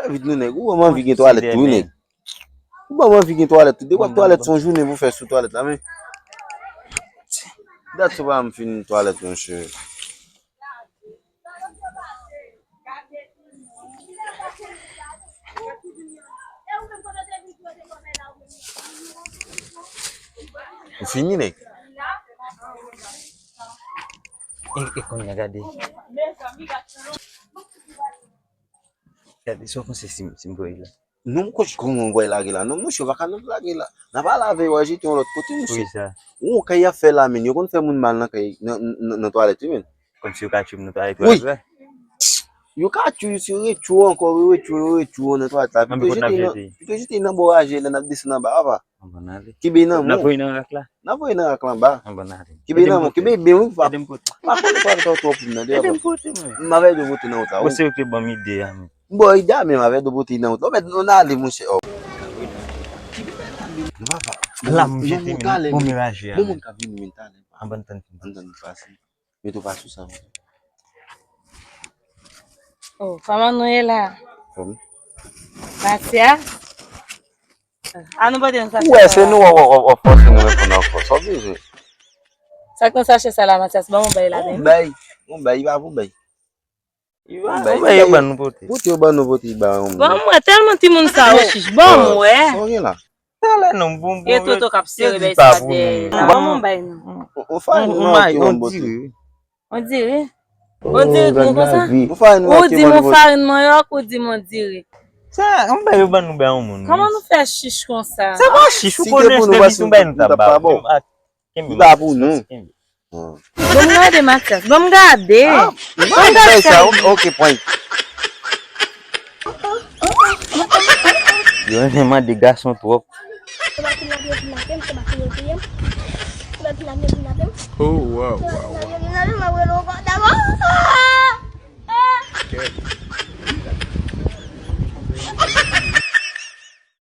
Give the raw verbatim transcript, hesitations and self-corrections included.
Vit non nèg, ou ban m anvi gen twalèt tou wi nèg. Ou ban m anvi gen twalèt tou. Depi w ap twalèt se yon jounen pou fè sou twalèt la men. Dat se pa m fin twalèt monchè. Ou fini nèg. E, e kounye a gade. Gade sa w panse si m, si m voye la. Non, m kwè kòman w voye lage la. Non, monchè, w pa ka lage la. N a pa lave, w a jete yon lòt kote, monchè. Ou wè kay y ap fè la, men. Yo konn fè moun mal nan kay, nan, nan, nan twalèt wi, men. Kòmsi yo ka tchwe m nan twalèt wi. Yo ka tchwe, yo retchwe ankò, yo retchwe, yo retchwe nan twalèt la. Pito jete nan, pito jete nan bò raje la, n ap desann anba, papa. Ann ale. Kenbe nan men w. N ap voye nan rak la. N ap voye nan rak la anba. Ann ale. Kenbe nan men w, kenbe byen wi, pa, pa pote twalèt la twò pou m nan, deyò. Ede m pote, mwen. M avè de pote nan wout la. Bon, se ou ki te ban m ide a, men. Bon, ide a menm avè de pote nan wout la. Mèt nou ale, monchè. Oh. Non, papa. La, m jete men, bon, men raje a. Bon, moun k ap vini, men talè. Ann tann. Ann tann pase. Met ou pa sou sa. Oh, kòman nou ye la? Fòm. Matya? A nou pote nou sa. Ou wè, se nou w ap, w ap, w ap fòse nou reponn ankò. Sa w bezwen? Sa k nan sachè sa la, Matyas? Ban m yon bay ladan. Yon bay, yon bay, li pa pou bay. Yon bay, yon bay yo ban nou pote. Pote yo ban nou pote, ba yon moun. Ban m wè, tèlman timoun sa yo chich. Ban m wè. Sa w gen la? Talè non, bon, bon. E toto k ap sere bèy sa dèyè. Ban m yon bay non. Ou farin non ki yon bote. On dirait. On dirait nou konsa. Ou di m on farin manyòk, ou di m on dirait. Sa, on bay yo ban nou bay yon moun. Kòman nou fè chich konsa? Se pa chich, ou konnen depi nou bay nou ta ba. Li pa pou nou. Bon, m gade Matyas. Bon, m gade. Bon, m gade sa. Ok, pran. Yo renmen mande gason twòp. Oh, wow, wow, wow.